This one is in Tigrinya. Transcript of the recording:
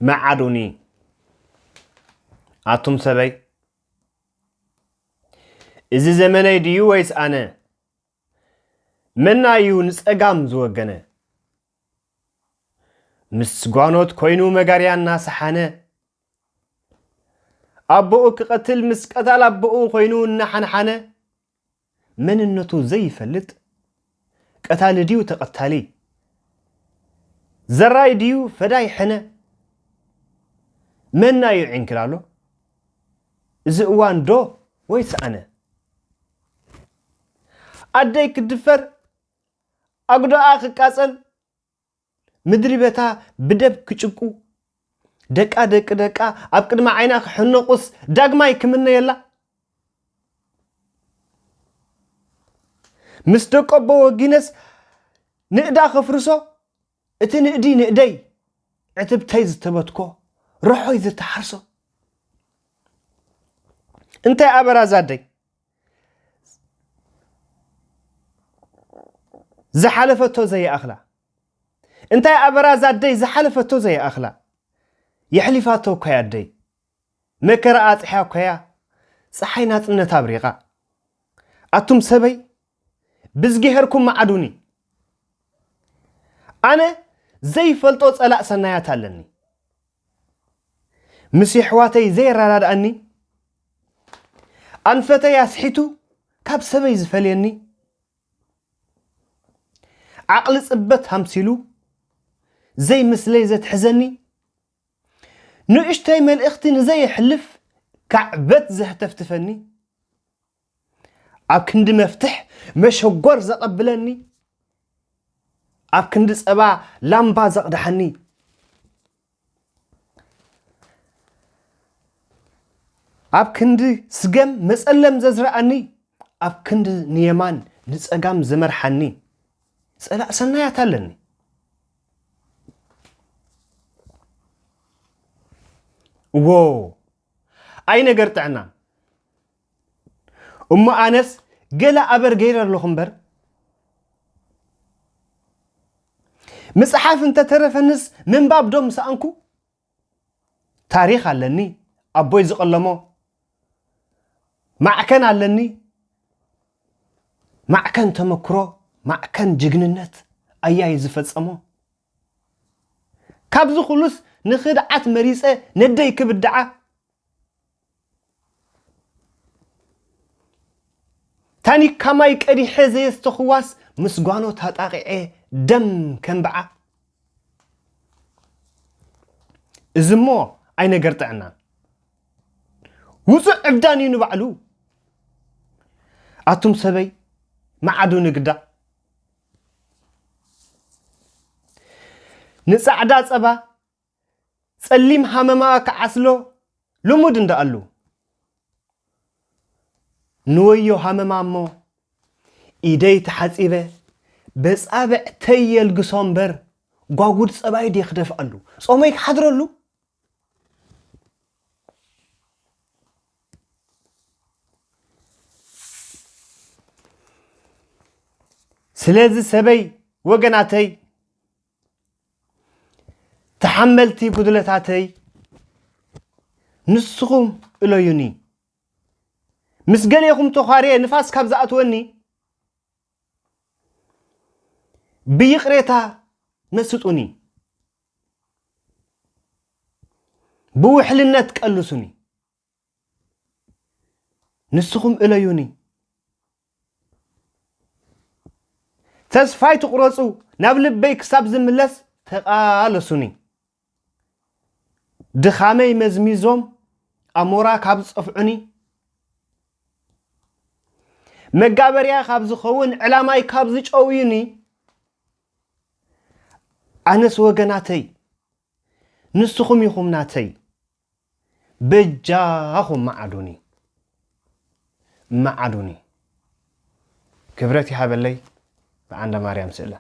መዓዱኒ። ኣቱም ሰበይ፣ እዚ ዘመነይ ድዩ ወይስ ኣነ? መና እዩ ንጸጋም ዝወገነ? ምስ ጓኖት ኮይኑ መጋርያ እናሰሓነ፣ ኣቦኡ ክቐትል ምስ ቀታል ኣቦኡ ኮይኑ እናሓንሓነ፣ መንነቱ ዘይፈልጥ ቀታሊ ድዩ ተቐታሊ? ዘራይ ድዩ ፈዳይ ሕነ? መና እዩ ዕንክላሎ? እዚ እዋን ዶ ወይስ ኣነ? ኣደይ ክድፈር፣ ኣጉዶኣ ክቃጸል፣ ምድሪ በታ ብደብ ክጭቁ፣ ደቃ ደቂ ደቃ ኣብ ቅድሚ ዓይና ክሕነቑስ ዳግማይ ክምነየላ፣ ምስ ደቆቦ ወጊነስ ንእዳ ከፍርሶ፣ እቲ ንእዲ ንእደይ ዕትብተይ ዝተበትኮ፣ ርሖይ ዝተሓርሶ። እንታይ ኣበራዛደይ ዝሓለፈቶ ዘይኣኽላ? እንታይ ኣበራዛደይ ዝሓለፈቶ ዘይኣኽላ? የሕሊፋቶ እኮ እያ ኣደይ። መከራ ኣጽሕያ እኮ እያ ጸሓይ ናጽነት ኣብሪቓ። ኣቱም ሰበይ፣ ብዝጊሄርኩም መዓዱኒ። ኣነ ዘይፈልጦ ጸላእ ሰናያት ኣለኒ። ምስ የሕዋተይ ዘየረዳድኣኒ፣ ኣንፈተይ ኣስሒቱ ካብ ሰበይ ዝፈልየኒ፣ ዓቕሊ ጽበት ሃምሲሉ ዘይምስለይ ዘትሕዘኒ፣ ንእሽተይ መልእኽቲ ንዘየሕልፍ ካዕበት ዘህተፍትፈኒ፣ ኣብ ክንዲ መፍትሕ መሸጎር ዘቐብለኒ፣ ኣብ ክንዲ ጸባ ላምባ ዘቕድሓኒ፣ ኣብ ክንዲ ስገም መጸለም ዘዝረኣኒ፣ ኣብ ክንዲ ንየማን ንጸጋም ዝመርሓኒ፣ ጸላእ ሰናያት ኣለኒ። እዎ፣ ኣይ ነገር ጥዕና። እሞ ኣነስ ገለ ኣበር ገይረ ኣለኹ እምበር፣ ምጽሓፍ እንተተረፈንስ ምንባብ ዶ ምሰኣንኩ? ታሪኽ ኣለኒ ኣቦይ ዝቐለሞ፣ ማዕከን ኣለኒ፣ ማዕከን ተመክሮ፣ ማዕከን ጅግንነት ኣያይ ዝፈጸሞ። ካብዚ ኩሉስ ንኽድዓት መሪጸ ነደይ ክብድዓ፣ ታኒካ ማይ ቀዲሐ ዘየስተኽዋስ ምስ ጓኖ ታጣቒዐ ደም ከንብዓ። እዚ እሞ ኣይነገር ጥዕና፣ ውጹዕ ዕብዳን እዩ ንባዕሉ። ኣቱም ሰበይ፣ መዓዱ ንግዳ። ንጻዕዳ ጸባ ጸሊም ሃመማ ክዓስሎ ልሙድ እንደኣሉ። ንወዮ ሃመማ እሞ ኢደይ ተሓጺበ በጻብዕተይ የልግሶ እምበር፣ ጓጉድ ጸባይ ድየ ክደፍኣሉ? ጾመይ ክሓድረሉ? ስለዚ ሰበይ ወገናተይ፣ ተሓመልቲ ጉድለታተይ ንስኹም እለዩኒ። ምስ ገሌኹም ተዃርየ ንፋስ ካብ ዝኣትወኒ፣ ብይቕሬታ መስጡኒ፣ ብውሕልነት ቀልሱኒ። ንስኹም እለዩኒ። ተስፋይ ትቑረጹ፣ ናብ ልበይ ክሳብ ዝምለስ ተቓለሱኒ። ድኻመይ መዝሚዞም ኣሞራ ካብ ዝጸፍዑኒ፣ መጋበርያ ካብ ዝኸውን ዕላማይ ካብ ዝጨውዩኒ፣ ኣነስ ወገናተይ ንስኹም ኢኹም ናተይ። በጃኹም መዓዱኒ፣ መዓዱኒ። ክብረት ይሃበለይ ብዓንደ ማርያም ስእለ።